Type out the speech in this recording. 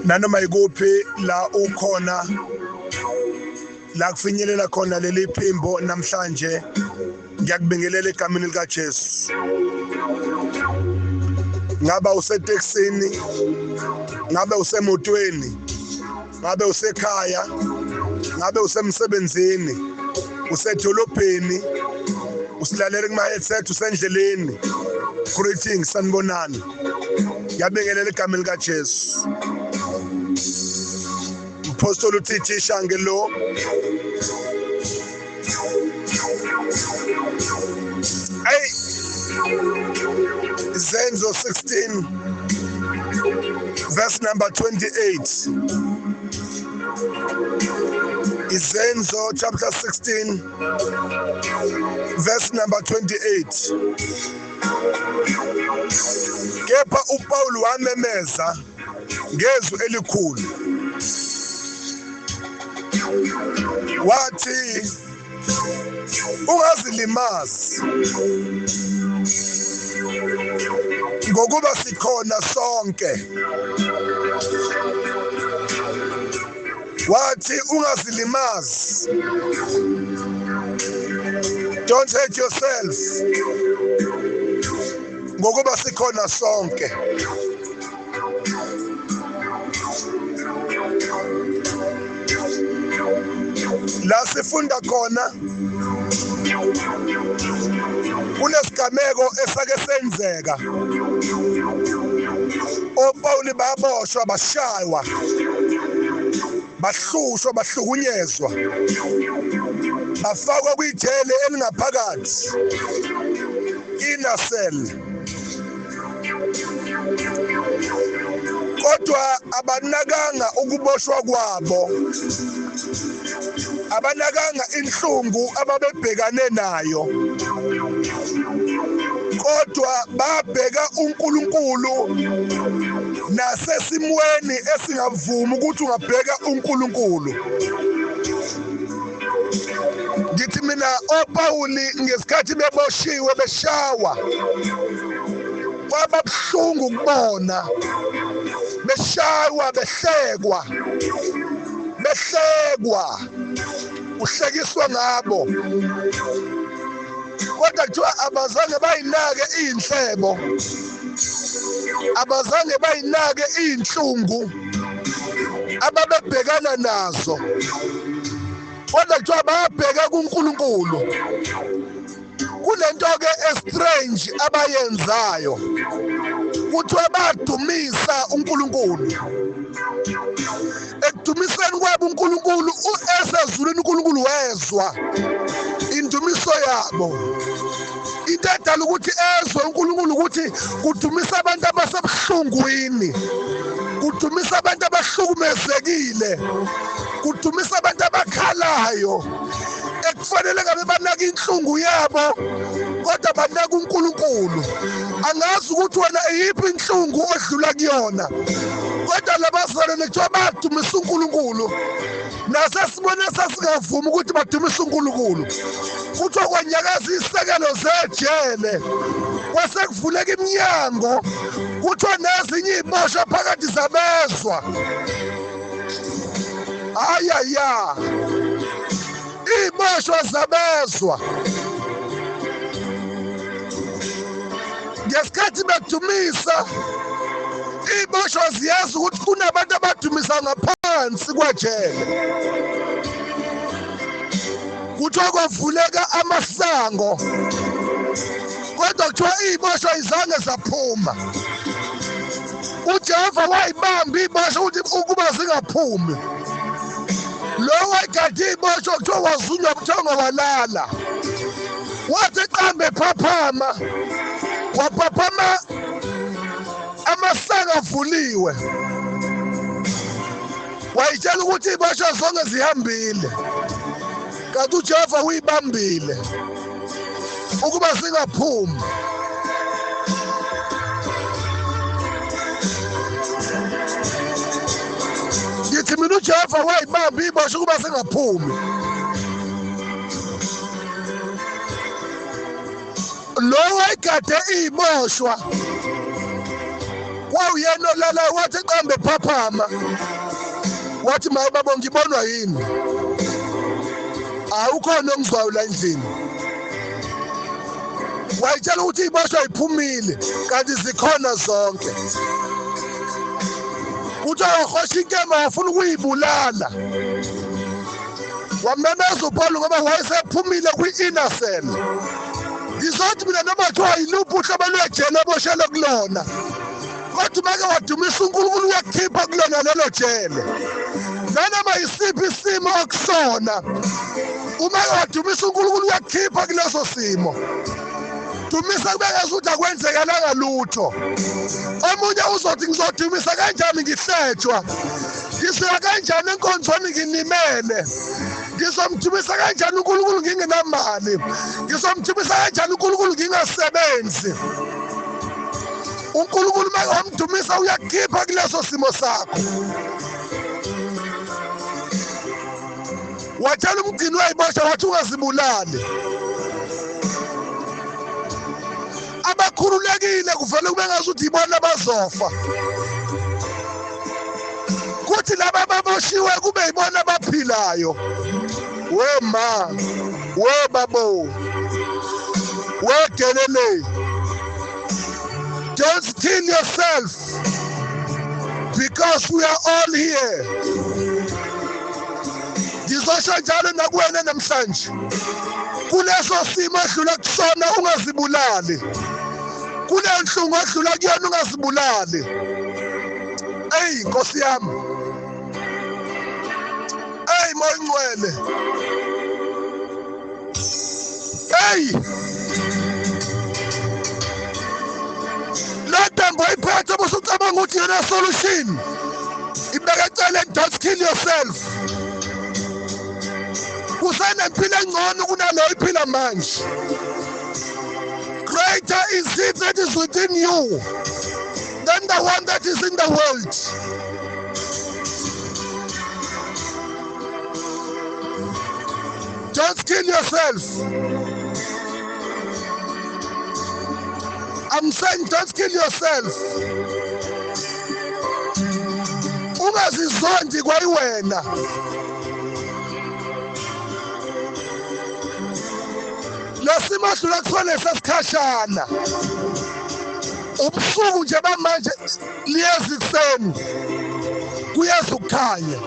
Nanoma ikuphi la ukhona, la kufinyelela khona leli phimbo namhlanje, ngiyakubingelela egameni lika Jesu. Ngabe useteksini, ngabe usemotweni, ngabe usekhaya, ngabe usemsebenzini, usedolobheni, usilalela kuma headset, usendleleni. Greetings, sanibonani. Ngiyabingelela egameni lika Jesu. Apostoli uTT Shange lo. Hey, Zenzo 16 verse number 28. Izenzo chapter 16 verse number 28. Kepha uPaul wamemeza ngezwi elikhulu wathi, ungazilimazi, ngokuba sikhona sonke. Wathi ungazilimazi, don't hurt yourself, ngokuba sikhona sonke. La sifunda khona kunesigameko esake senzeka. OPaul baboshwa, bashaywa, bahlushwa, bahlukunyezwa, bafakwa kwijele elingaphakathi, inner cell. Kodwa abanakanga ukuboshwa kwabo, abanakanga inhlungu ababebhekane nayo, kodwa babheka uNkulunkulu nasesimweni esingavumi ukuthi ungabheka uNkulunkulu. Ngithi mina oPauli ngesikhathi beboshiwe beshawa, kwababuhlungu ukubona beshaywa, behlekwa, behlekwa, uhlekiswa ngabo. Kodwa kuthiwa abazange bayinake inhlebo, abazange bayinake inhlungu ababebhekana nazo, kodwa kuthiwa babheka kuNkulunkulu. Kunento ke estrange abayenzayo, kuthiwa badumisa uNkulunkulu. Ekudumiseni kwabo uNkulunkulu, esezulwini uNkulunkulu wezwa indumiso yabo. Into edala ukuthi ezwe uNkulunkulu ukuthi kudumisa abantu abasebuhlungwini, kudumisa abantu abahlukumezekile, kudumisa abantu abakhalayo, ekufanele ngabe banaka inhlungu yabo, kodwa banaka uNkulunkulu. Angazi ukuthi wena eyiphi inhlungu odlula kuyona, kodwa labazalwane kuthiwa badumisa uNkulunkulu. Nasesibone sasingavumi ukuthi badumise uNkulunkulu, kuthiwa kwanyakaza isekelo zejele, kwasekuvuleka iminyango, kuthiwa nezinye iziboshwa phakathi zabezwa. Ayaya, iziboshwa zabezwa. Ngesikhathi bedumisa, iziboshwa ziyazi ukuthi kunabantu abadumisa ngaphansi kwejele. Kuthiwa kwavuleka amasango, kodwa kuthiwa iziboshwa izange zaphuma. uJehova wayibamba iziboshwa ukuthi ukuba zingaphumi. Lo wayigade iziboshwa kuthiwa wazunywa buthongo walala, wathi qambe phaphama, waphaphama amasango avuliwe. Wayitshela ukuthi iziboshwa zonke zihambile, kanti uJehova uyibambile ukuba singaphumi. Ngithi mina uJehova wayibamba iziboshwa ukuba singaphumi. Lo wayegade iboshwa kwawuyena olala, wathi eqambe phaphama, wathi maye babo, ngibonwa yini? Awukhona ongizwayo la endlini. Wayitshela ukuthi iboshwa iphumile, kanti zikhona zonke. Kuthiwa wahosha inkemba, wafuna ukuyibulala. Wamemeza uPaul ngoba wayesephumile kwi-inner cell. Ngizothi mina, noma kuthiwa yiluphi uhlobo lwejele oboshelwe kulona, kodwa make wadumisa uNkulunkulu, uyakukhipha kulona lelo jele. Nanoma yisiphi isimo okusona, uma wadumisa uNkulunkulu, uyakukhipha kuleso simo. Dumisa kube ngazuthi akwenzekalanga lutho. Omunye uzothi, "Ngizodumisa kanjani ngihletshwa? Ngisuka kanjani enkonzweni nginimele? Ngizomdumisa kanjani uNkulunkulu ngingenamali? Ngizomdumisa kanjani uNkulunkulu ngingasebenzi?" UNkulunkulu uma wamdumisa, uyakukhipha kuleso simo sakho. Watshela umgcini wayibosha, wathi, "Ungazibulali." Abakhululekile kuvele kube ngazuthi ibona bazofa, kuthi laba ababoshiwe kube yibona abaphilayo. We ma, we babo, we gelele, don't kill yourself because we are all here. Ngizosho njalo nakuwena namhlanje, kuleso simo edlula kusona, ungazibulali. Kule nhlungu odlula kuyona, ungazibulali. Eyi Nkosi yami, eyi Moya Ngcwele, eyi le ntambo oyiphethe busucabanga ukuthi yona solution, ibeka eceleni. Don't kill yourself. Kusenempilo engcono kunaleyo iphila manje. Greater is he that is within you than the one that is in the world. Don't kill yourself. I'm saying, don't kill yourself. Ungazizondi kwayiwena. Lesimo odlula kusona sesikhashana, ubusuku nje bamanje, liyeza ikuseni, kuyeza ukukhanya.